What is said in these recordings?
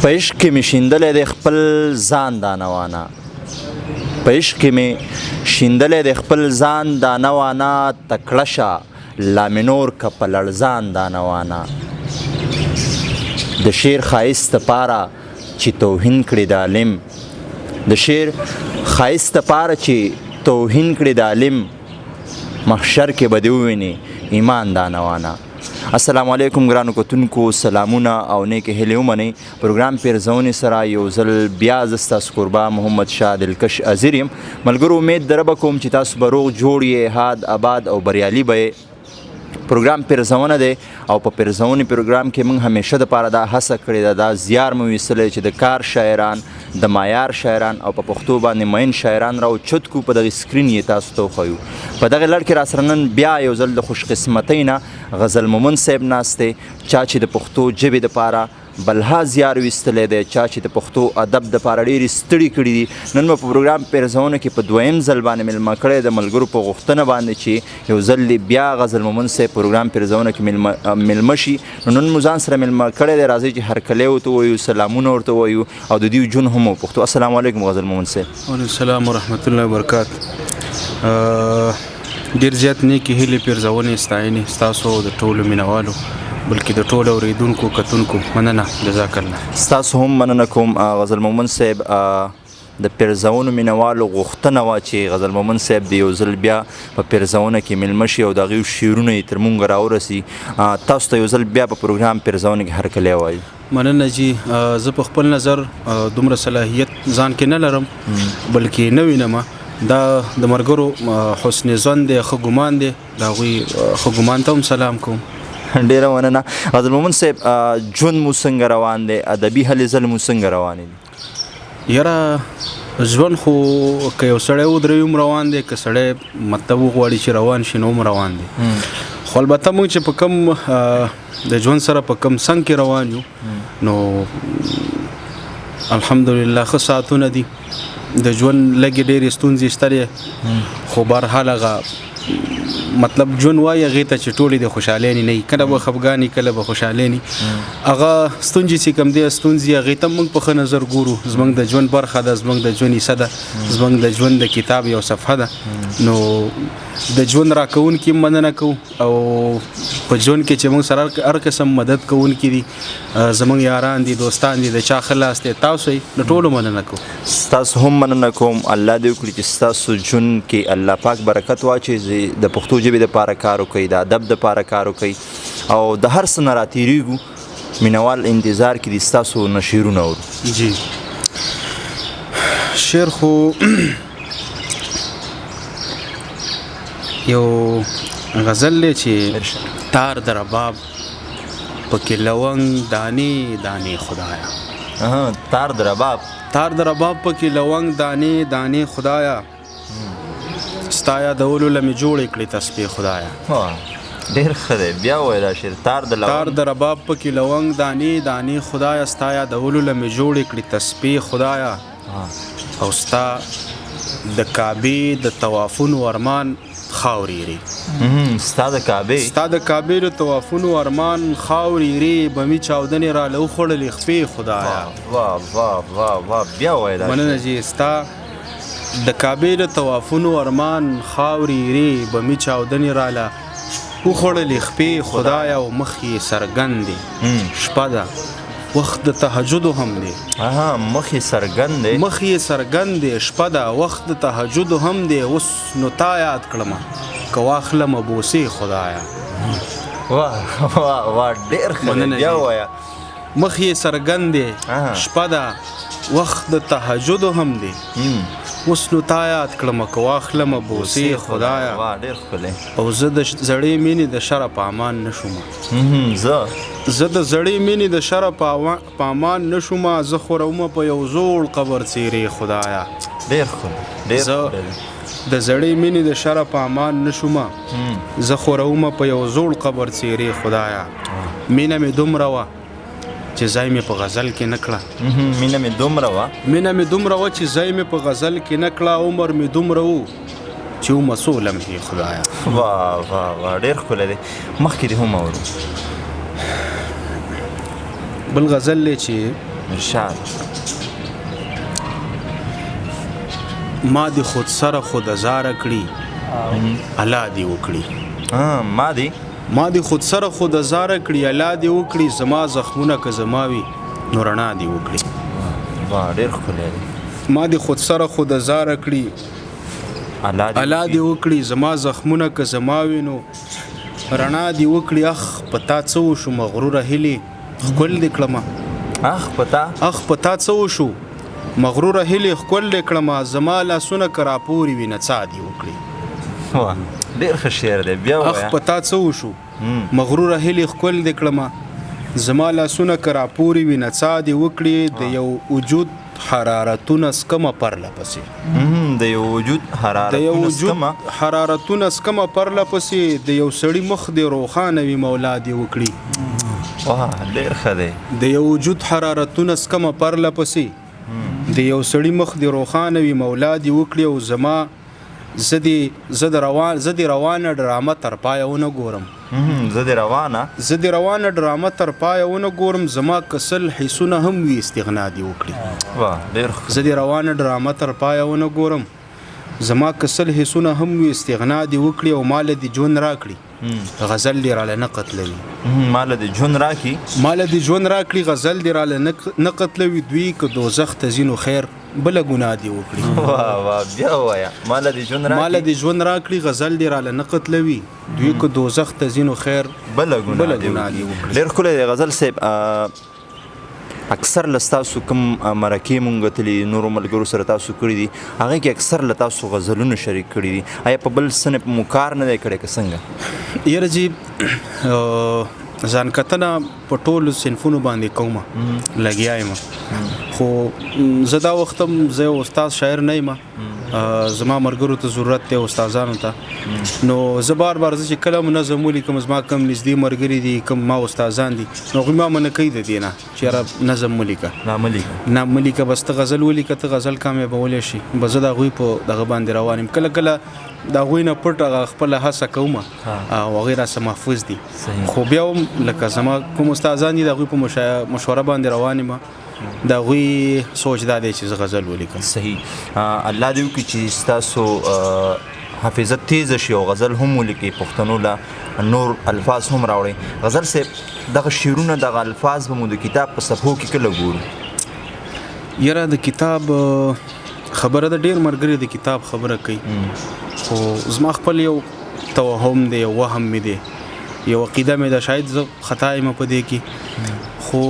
په عشق کې مې شیندلی دی خپل ځان دانه وانه، په عشق کې مې شیندلی دی خپل ځان دانه وانه، تکړه شه لا مې نور که په لړزان دانه وانه. د شعر ښایست دپاره چې توهین کړي د عالم، د شعر ښایست دپاره چې توهین کړي د عالم، محشر کې به دې ووینې ایمان دانه وانه. السلام علیکم ګرانو کتونکو، سلامونه او نیکې هیلې ومنئ. پروګرام پیرزونې سره یو ځل بیا زه ستاسو کوربه محمد شاه دلکش حاضر یم. ملګرو امید د ربه کوم چې تاسو به روغ جوړ یې، هاد آباد او بریالي به یې. پروګرام پیرزونه دی او په پیرزونې پروګرام کې موږ همیشه دپاره دا هڅه کړې ده، دا زیار مو ویستلی چې د کار شاعران، د معیار شاعران او په پښتو باندې مین شاعران راوچت کړو، په دغه سکرین یې تاسو ته وښیو. په دغه لړ کې راسره نن بیا یو ځل د خوشقسمتۍ نه غزل مومند صاحب ناست دی، چا چې د پښتو ژبې دپاره بلها زیار ویستلی دی، چا چې د پښتو ادب دپاره ډېرې ستړي کړي دي. نن مو په پروګرام پیرزونه کې په دویم ځل باندې مېلمه کړی د ملګرو په غوښتنه باندې چې یو ځل دې بیا غزل مومند صاحب پروګرام پیرزونه کې مېلمه شي. نو نن مو ځان سره مېلمه کړی دی، راځئ چې هرکلی ورته ووایو، سلامونه ورته ووایو او د دوی ژوند هم وپوښتو. السلام علیکم غزل مومند صاحب. وعلیکم السلام ورحمت الله وبرکات. ډېر زیات نیکې هیلې، پیرزونې، ستاینې ستاسو د ټولو مینهوالو، بلکې د ټولو اورېدونکو کتونکو مننه، جزاک الله. ستاسو هم مننه کوم غزل مومند صاحب. د پیرزونو مینهوالو غوښتنه وه چې غزل مومند صاحب د یو ځل بیا په پیرزونه کې مېلمه شي او د هغوی شعرونه یې تر مونږ راورسي. تاسو ته یو ځل بیا په پروګرام پیرزونه کې هرکلی وایو. مننه جی. زه په خپل نظر دومره صلاحیت ځان کې نه لرم، بلکې نه وینم. دا د ملګرو حسن ظن دی، ښه ګمان دی، د هغوی ښه ګمان ته هم سلام کوم. ډېره مننه غزل مومند صاحب. ژوند مو څنګه روان دی؟ ادبي هلې ځلې مو څنګه روانې دي؟ یاره ژوند خو که یو سړی ودروي هم روان دی، که سړی مطلب وغواړي چې روان شي نو هم روان دی. خو البته موږ چې په کوم د ژوند سره په کوم څنګ کې روان یو، نو الحمدلله ښه ساعتونه دي. د ژوند لږې ډېرې ستونزې شته دی، خو بهرحال هغه مطلب ژوند وایي هغې ته چې ټولې د خوشحالۍ نه وي، کله به خفګان وي، کله به خوشحالۍ نه. هغه ستونزې چې کوم دی ستونزې هغې ته موږ په ښه نظر ګورو، زموږ د ژوند برخه ده، زموږ د ژوند حصه ده، زموږ د ژوند د کتاب یو صفحه ده. نو د ژوند راکوونکي هم مننه کوو، او په ژوند کې چې موږ سره هر قسم مدد کوونکي دي، زموږ یاران دي، دوستان دي، د چا ښه لاس دی، تاسو یې له ټولو مننه کوو. ستاسو هم مننه کوم. الله دې وکړي چې ستاسو ژوند کې الله پاک برکت واچوي، د پښتو ژبې دپاره کار وکړي، د ادب دپاره کار وکړي او د هر څه نه راتېرېږو. مینهوال انتظار کې دي ستاسو نه شعرونه اورو. جی شعر خو یو غزل دی چې تار د رباب پکې لونګ دانې دانې خدایا. تار د رباب، تار د رباب پکې لونګ دانې دانې خدایا، ستا یادولو له مې جوړې کړې تسبې خدایا. ډېر ښه دی، بیا ووایه دا شعر. تار د لونګ، تار د رباب پکې لونګ دانې دانې خدایا، ستا یادولو له مې جوړې کړې تسبې خدایا، او ستا د کعبې د طوافونو ارمان خاورې ری. ستا د کعبې، ستا د کعبې د طوافونو ارمان خاورې ری، بمي چاودنې راله وخوړلې خپې خدایا. واه واه واه واه، بیا ووایه دا شعر. مننه جی. ستا د کعبې د طوافونو ارمان خاورې ری، بمي چاودنې راله وخوړلې خپې خدایا، او مخ یې څرګند دی، شپه ده، وخت د تهجد هم دی. مخ یې څرګند دی، مخ یې څرګند دی، شپه ده، وخت د تهجد هم دی، اوس نو تا یاد کړمه که واخلمه بوسې خدایا. واه واه واه، ډېر ښه دی، بیا ووایه. مخ یې څرګند دی، شپه ده، وخت د تهجد هم دی، اوس نو تا یاد کړمه که واخلمه بوسې خدایا. واه ډېر ښکلی. او زه د زړې مینې د شره په امان نه شومه. زه د زړې مینې د شره په امان نه شومه، زه خورومه په یو زوړ قبر څیرې خدایا. ډېر ښکلی، ډېر ښکلی. د زړې مینې د شره په امان نه شومه، زه خورومه په یو زوړ قبر څیرې خدایا. مینه مې دومره وه چې ځای مې په غزل کې نه کړه. مینه مې دومره وه، مینه مې دومره وه چې ځای مې په غزل کې نه کړه، عمر مې دومره و چې ومه څو لمحې خدایا. واه واه واه، ډېر ښکلی دی. مخکې دې هم اورو. بل غزل دی چې ارشاد. ما دې خود سره خود ازاره کړي الله دې وکړي. ما دې خود سره خود ازاره کړي الله دې وکړي، زما زخمونه که زما وي نو رڼا دې وکړي. واه ډېر ښکلی دی. ما دې خود سره خود ازاره کړي الله دې وکړي، زما زخمونه که زما وي نو رڼا دې وکړي. اخ په تا څه وشو مغروره هیلې ښکل دې کړمه. اخ په تا څه وشو مغروره هیلې ښکل دې کړمه، زما لاسونه که راپورې وي نڅا دې وکړي. واه ډېر ښه شعر دی، بیا ووایه. اخ په تا څه وشو مغروره هیلې ښکل دې کړمه، زما لاسونه که راپورې وي نڅا دې وکړي. د یو وجود حرارتونه سکمه پرله پسې، د یو وجود حرارتونه سکمه پرله پسې، د یو سړي مخ دې روښانه وي مولا دې وکړي. واه ډېر ښه دی. د یو وجود حرارتونه سکمه پرله پسې، د یو سړي مخ دې روښانه وي مولا دې وکړي. او زما زه دې روانه ډرامه تر پایه ونه ګورم. زه دې روانه ډرامه تر پایه ونه ګورم، زما کسل حسونه هم وي استغنا دې وکړي. واه ډېر ښه. زه دې روانه ډرامه تر پایه ونه ګورم، زما کسل حسونه هم وي استغنا دې وکړي. او ماله دې ژوند راکړي غزل دې راله نه قتلوي. ماله دې ژوند راکړي، ماله دې ژوند راکړي غزل دې راله نه قتلوي. دوی که دوزخ ته ځي نو خیر بله ګناه دې وکړي. واه واه بیا ووایه. ماله دې ژوند راکړي، ماله دې ژوند راکړي غزل دې راله نه قتلوي. دوی که دوزخ ته ځي نو خیر بله ګناه دې وکړي. ډېر ښکلی دی غزل صاحب. اکثر له ستاسو کوم مرکې مونږ کتلي، نورو ملګرو سره تاسو کړي دي، هغې کې اکثر له تاسو غزلونه شریک کړي دي. آیا په بل صنف مو کار نه دی کړی که څنګه؟ یاره جي ځان کتنه په ټولو صنفونو باندې کومه لګیا یم، خو زه دا وخت هم زه یو استاد شاعر نه یم، زما ملګرو ته ضرورت دی، استادانو ته. نو زه بار بار زه چې کله هم نظم ولیکم، زما کوم نږدې ملګري دي، کوم ما استادان دي، نو هغوی ما منع کوي د دې نه چې یاره نظم مه لیکه، نه مه لیکه، بس ته غزل ولیکه، ته غزل کامیابولی شي. بس زه د هغوی په دغه باندې روان یم. کله کله د هغوی نه پټ هغه خپله هڅه کوم او هغوی راسره محفوظ دي، خو بیا هم لکه زما کوم استادان دي د هغوی په مشوره باندې روان یم. د هغوی سوچ دا دی چې زه غزل ولیکم. صحیح. الله دې وکړي چې ستاسو حافظه تیزه شي او غزل هم ولیکي، پښتنو له نور الفاظ هم راوړي. غزل صاحب دغه شعرونه دغه الفاظ به مو د کتاب په صفحو کې کله ګورو؟ یاره د کتاب خبره ده، ډېر ملګري د کتاب خبره کوي، خو زما خپل یو توهم دی، یو وهم مې دی، یو عقیده مې ده، شاید زه خطا یم په دې کې، خو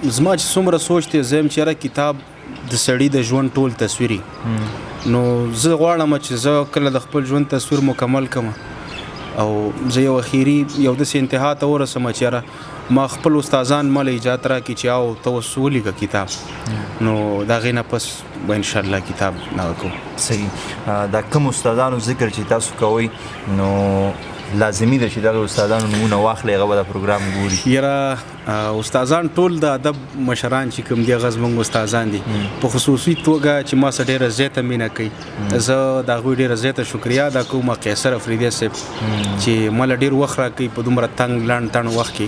زما چې څومره سوچ دی زه یم چې یاره کتاب د سړي د ژوند ټول تصویري، نو زه غواړم چې زه کله د خپل ژوند تصویر مکمل کړم او زه یو اخیري یو داسې انتها ته ورسم چې یاره ما خپل استادان ما له ایجاد راکړي چې او ته اوس ولیکه کتاب، نو د هغې نه پس به انشاءالله کتاب دغه کوم. صحیح. دا کوم استادانو ذکر چې تاسو کوئ نو لازمي ده چې دغه استادانو نومونه واخلئ، هغه به دا پروګرام ګوري. یاره استادان ټول د ادب مشران چې کوم دي هغه زموږ استادان دي، په خصوصي توګه چې ما سره ډېره زیاته مینه کوي، زه د هغوی ډېره زیاته شکریه ادا کوم. قیصر افریدی صاحب چې ما له ډېر وخت راکوي په دومره تنګ لنډ تڼ وخت کې،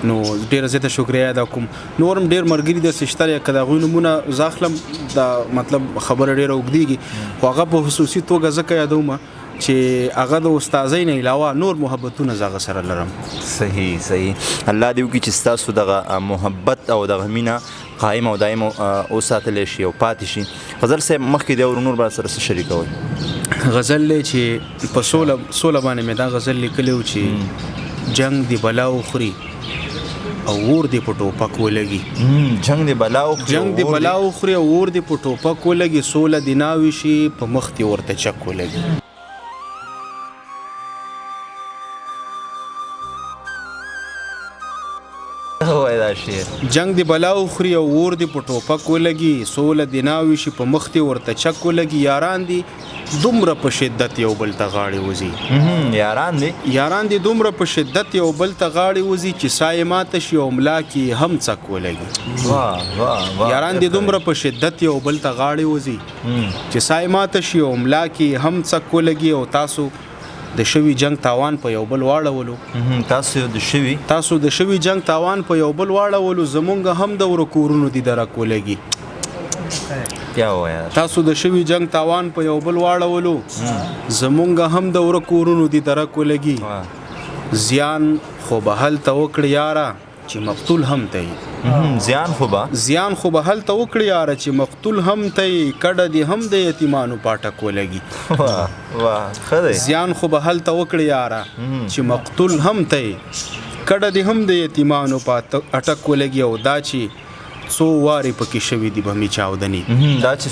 نو ډېره زیاته شکریه ادا کوم. نور هم ډېر ملګري داسې شته که د هغوی نومونه زه اخلم دا مطلب خبره ډېره اوږدېږي، خو هغه په خصوصي توګه ځکه یادوم چې هغه د استادۍ نه علاوه نور محبتونه زه هغه سره لرم. صحیح صحیح. الله دې وکړي چې ستاسو دغه محبت او دغه مینه قایم او دایم وساتلی شي او پاتې شي. غزل صاحب مخکې دی او نور به سره څه شریکوئ؟ غزل دی چې په سوله باندې مې دا غزل لیکلی و چې جنګ دې بلا وخوري او اور دې په ټوپک ولګي. جنګ دې بلا وخوري، جنګ دې بلا وخوري او اور دې په ټوپک ولګي، سوله دې ناوې شي په مخ دې ورته چک ولګي. جنګ دې بلا وخوري او اور دې په ټوپک ولګي، سوله دې ناوې شي په مخ دې ورته چک ولګي. یاران دې دومره په شدت یو بل ته غاړې وځي، یاران دې دومره په شدت یو بل ته غاړې وځي چې سا یې ماته شي او ملا کې هم څک ولګي. یاران دې دومره په شدت یو بل ته غاړې وځي چې سا یې ماته شي او ملا کې هم څک ولګي. او تاسو د شوي جنگ تاوان په یو بل واړولو. تاسو د شوي جنگ تاوان په یو بل واړولو، زمونږ هم د ورکورونو دي درک ولګي. تاسو د شوي جنگ تاوان په یو بل واړولو، زمونږ هم د ورکورونو دي درک ولګي. زیان خو به هلته وکړي یاره چې مقتول هم ته یې. زیان خو به هلته وکړي یاره چې مقتول هم ته یې، کډه دې هم د یتیمانو پاټک ولګي. زیان خو به هلته وکړي یاره چې مقتول هم ته یې، کډه دې هم د یتیمانو پاټک ولګي. او دا چې څو وارې پکې شوي دي بمي چاودنې، دا چې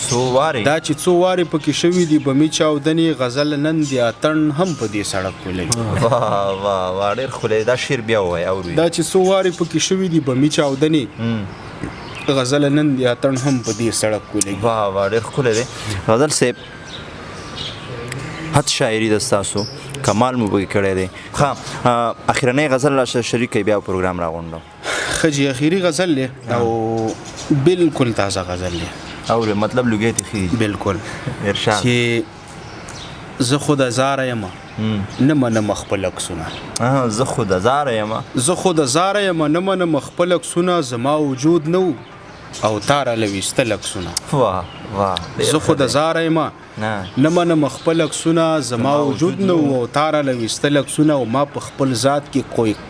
څو وارې پکې شوي دي بمي چاودنې، غزل نن دی اتڼ هم په دې سړک ولګي. واه واه واه، ډېر ښکلی. دا شعر بیا ووایه اورو. دا چې څو وارې پکې شوي دي بمي چاودنې، غزل نن دی اتڼ هم په دې سړک ولګي. واه واه، ډېر ښکلی دی غزل صاحب. حد شاعري ده ستاسو، کمال مو پکې کړی دی. ښه، اخرنۍ غزل راسره شریک کړئ، بیا پروګرام راغونډو. ښه جي، اخري غزل دی او بالکل تازه غزل دی. اورې مطلب لوګی ته ښه بالکل. ارشاد. چې زه خو د زاره یم، نه منم خپل عکسونه. زه خو د زاره یم، زه خو د زاره یم، نه منم خپل عکسونه، زما وجود نه و او تا راله ویستل عکسونه. واه واه، زه خو د زاره یم، نه منم خپل عکسونه، زما وجود نه و او تا راله ویستل عکسونه. او ما په خپل ذات کې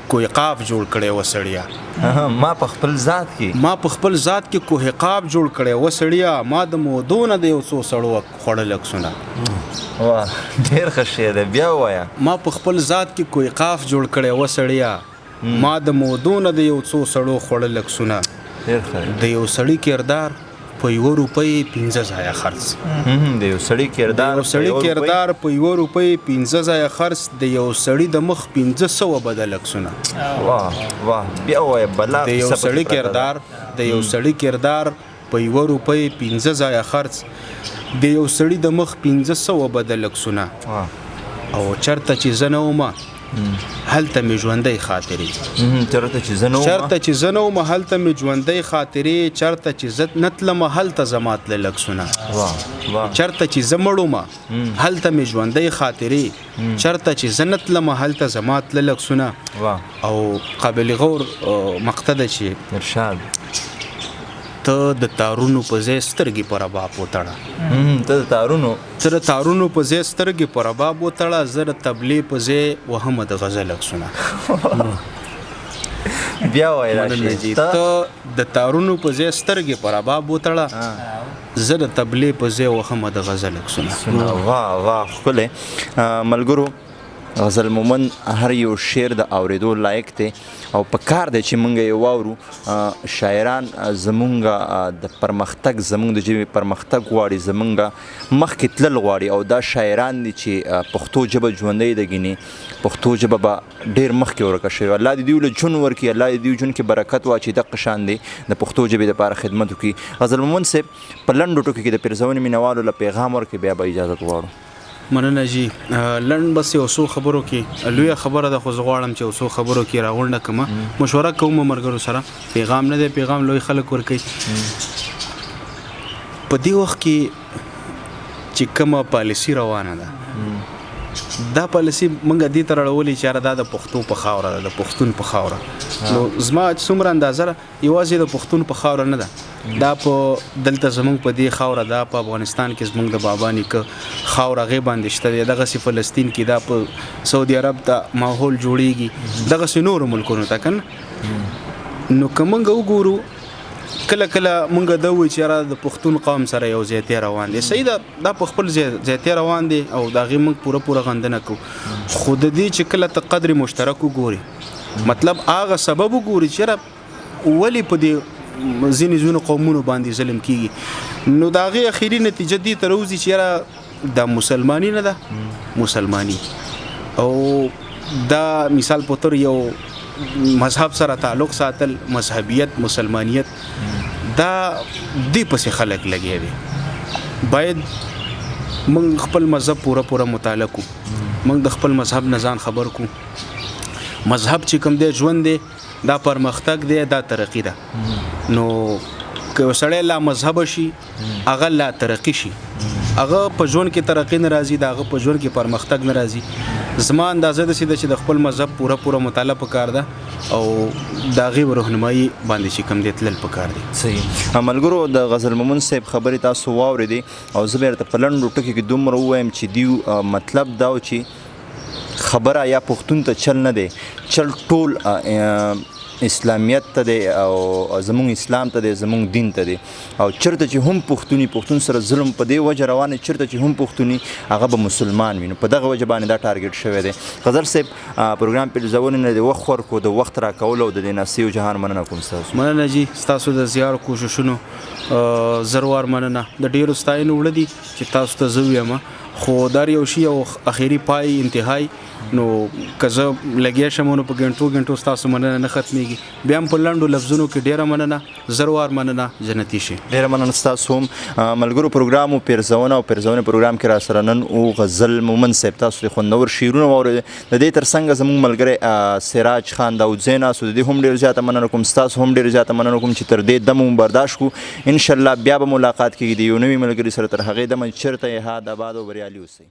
کوه قاف جوړ کړی و سړیه. ما په خپل ذات کې، ما په خپل ذات کې کوه قاف جوړ کړی و سړیه، ما د مودو نه د یو څو سړو خوړل عکسونه. واه، ډېر ښه شعر دی، بیا ووایه. ما په خپل ذات کې کوه قاف جوړ کړی و سړیه، ما د مودو نه د یو څو سړو خوړل عکسونه. د یو سړي کردار په یوه روپۍ 5 ځایه خرڅ. د یو سړي کردار، د یو سړي کردار په یوه روپۍ 5 ځایه خرڅ، د یو سړي د مخ 500 بدل عکسونه. واه واه، بیا ووایه بلا. د یو سړي کردار، د یو سړي کردار په یوه روپۍ 5 ځایه خرڅ، د یو سړي د مخ 500 بدل عکسونه. او چرته چې زه نه وم هلته مې ژوندۍ خاطرې. چرته چې زه نه وم، چرته چې زه نه وم هلته مې ژوندۍ خاطرې، چرته چې زه نه تلم هلته زما تلل عکسونه. چرته چې زه مړ وم هلته مې ژوندۍ خاطرې، چرته چې زه نه تلم هلته زما تلل عکسونه. او قابل غور مقطع ده چې ارشاد، ته د تارونو په ځای سترګې په رباب وتړه. ته د تارونو، ته د تارونو په ځای سترګې په رباب وتړه، زه د تبلې په ځای وهمه د غزل عکسونه. بیا وایه دا شعر. ته د تارونو په ځای سترګې په رباب وتړه، زه د تبلې په ځای وهمه د غزل عکسونه. واه واه، ښکلی. ملګرو، غزل مومند هر یو شعر د اورېدو لایق دی او په کار دی چې موږ یې واورو. شاعران زمونږ د پرمختګ، زمونږ د ژبې پرمختګ غواړي، زمونږ مخکې تلل غواړي، او دا شاعران دي چې پښتو ژبه ژوندۍ ده، ګینې پښتو ژبه به ډېر مخکې ورکه شوې. الله دې دوی له ژوند ورکړي، الله دې دوی ژوند کې برکت واچوي، دقه شان دی د پښتو ژبې دپاره خدمت وکړي. غزل مومند صاحب په لنډو ټکو کې د پیرزونې مینهوالو له پیغام ورکړي، بیا به اجازت غواړو. مننه جی. لنډ بس یو څو خبرو کې، لویه خبره ده خو زه غواړم چې یو څو خبرو کې راغونډه کړم، مشوره کوم ملګرو سره. پیغام نه دی، پیغام لوی خلک ورکوي. په دې وخت کې چې کومه پالیسي روانه ده، دا پالیسي موږ دې ته راړولې چې یاره دا د پښتو په خاوره ده، د پښتون په خاوره. نو زما څومره اندازه ده، یوازې د پښتون په خاوره نه ده، دا په دلته زمونږ په دې خاوره ده، په افغانستان کې زمونږ د بابا نیکه خاوره هغې باندې شته دی، دغسې فلسطین کې دا، په سعودي عرب ته ماحول جوړیږي، دغسې نورو ملکونو ته که نه. نو که موږ وګورو، کله کله موږ دا وایو چې یاره د پښتون قوم سره یو زیاتی روان دی، صحیح ده، دا په خپل زیاتی روان دی او د هغې موږ پوره پوره غندنه کوو، خو د دې چې کله ته قدر مشترک وګورې، مطلب هغه سبب وګورې چې یاره ولې په دې ځینې ځینو قومونو باندې ظلم کیږي، نو د هغې اخري نتیجه دې ته راوځي چې یاره دا مسلماني نه ده، مسلماني او دا مثال په طور یو مذهب سره تعلق ساتل، مذهبیت، مسلمانیت، دا دې پسې خلک لګیا دي. باید موږ خپل مذهب پوره پوره مطالعه کړو، موږ د خپل مذهب نه ځان خبر کړو. مذهب چې کوم دی ژوند دی، دا پرمختګ دی، دا ترقي ده. نو که یو سړی لا مذهب شي، هغه لا ترقي شي. هغه په ژوند کې ترقي نه راځي، د هغه په ژوند کې پرمختګ نه راځي. زما اندازه داسې ده چې د خپل مذهب پوره پوره مطالعه پکار ده او د هغې رهنمایي باندې چې کوم دی تلل پکار دي. صحیح. ملګرو، د غزل مومن صاحب خبرې تاسو واورېدې او زه به درته په لنډو ټکو کې دومره ووایم چې دیو مطلب دا و چې خبره یا پښتون ته چل نه دی، چل ټول اسلامیت ته دی او زمونږ اسلام ته دی، زمونږ دین ته دی. او چرته چې هم پښتوني پښتون سره ظلم په دې وجه روان دی، چرته چې هم پښتوني هغه به مسلمان وي، نو په دغه وجه باندې دا ټارګټ شوی دی. غزل صاحب، پروګرام پیلزونې نه د وخت ورکو، د وخت راکولو او د دې ناسیو جهان مننه کوم ستاسو. مننه جی، ستاسو د زیار کوششونو زروار مننه. د ډیرو ستاینو وړ دي چې تاسو ته زه ویم، خو دا یو شی او اخیری پای انتهای، نو که زه لګیا شم نو په ګنټو ګنټو ستاسو مننه نه ختمېږي. بیا هم په لنډو لفظونو کې ډیره مننه، زروار مننه، جنتي شي. ډیره مننه ستاسو هم. ملګرو، پروګرام پیرزونه او پیرزونه پروګرام کې را سره نن او غزل مومن صاحب، تاسو د خوندور شعرونه واورېدل. د دې ترڅنګ زموږ ملګری سراج خان داودزی ناست و، د دې هم ډېر زیاته مننه کوم. ستاسو هم ډېر زیاته مننه کوم چې تر دې دمه مو برداشت کو. انشاءالله بیا به ملاقات کېږي د یو نوي ملګري سره. تر هغې دمه چېرته یې ښاد، اباد او بریالي اوسئ.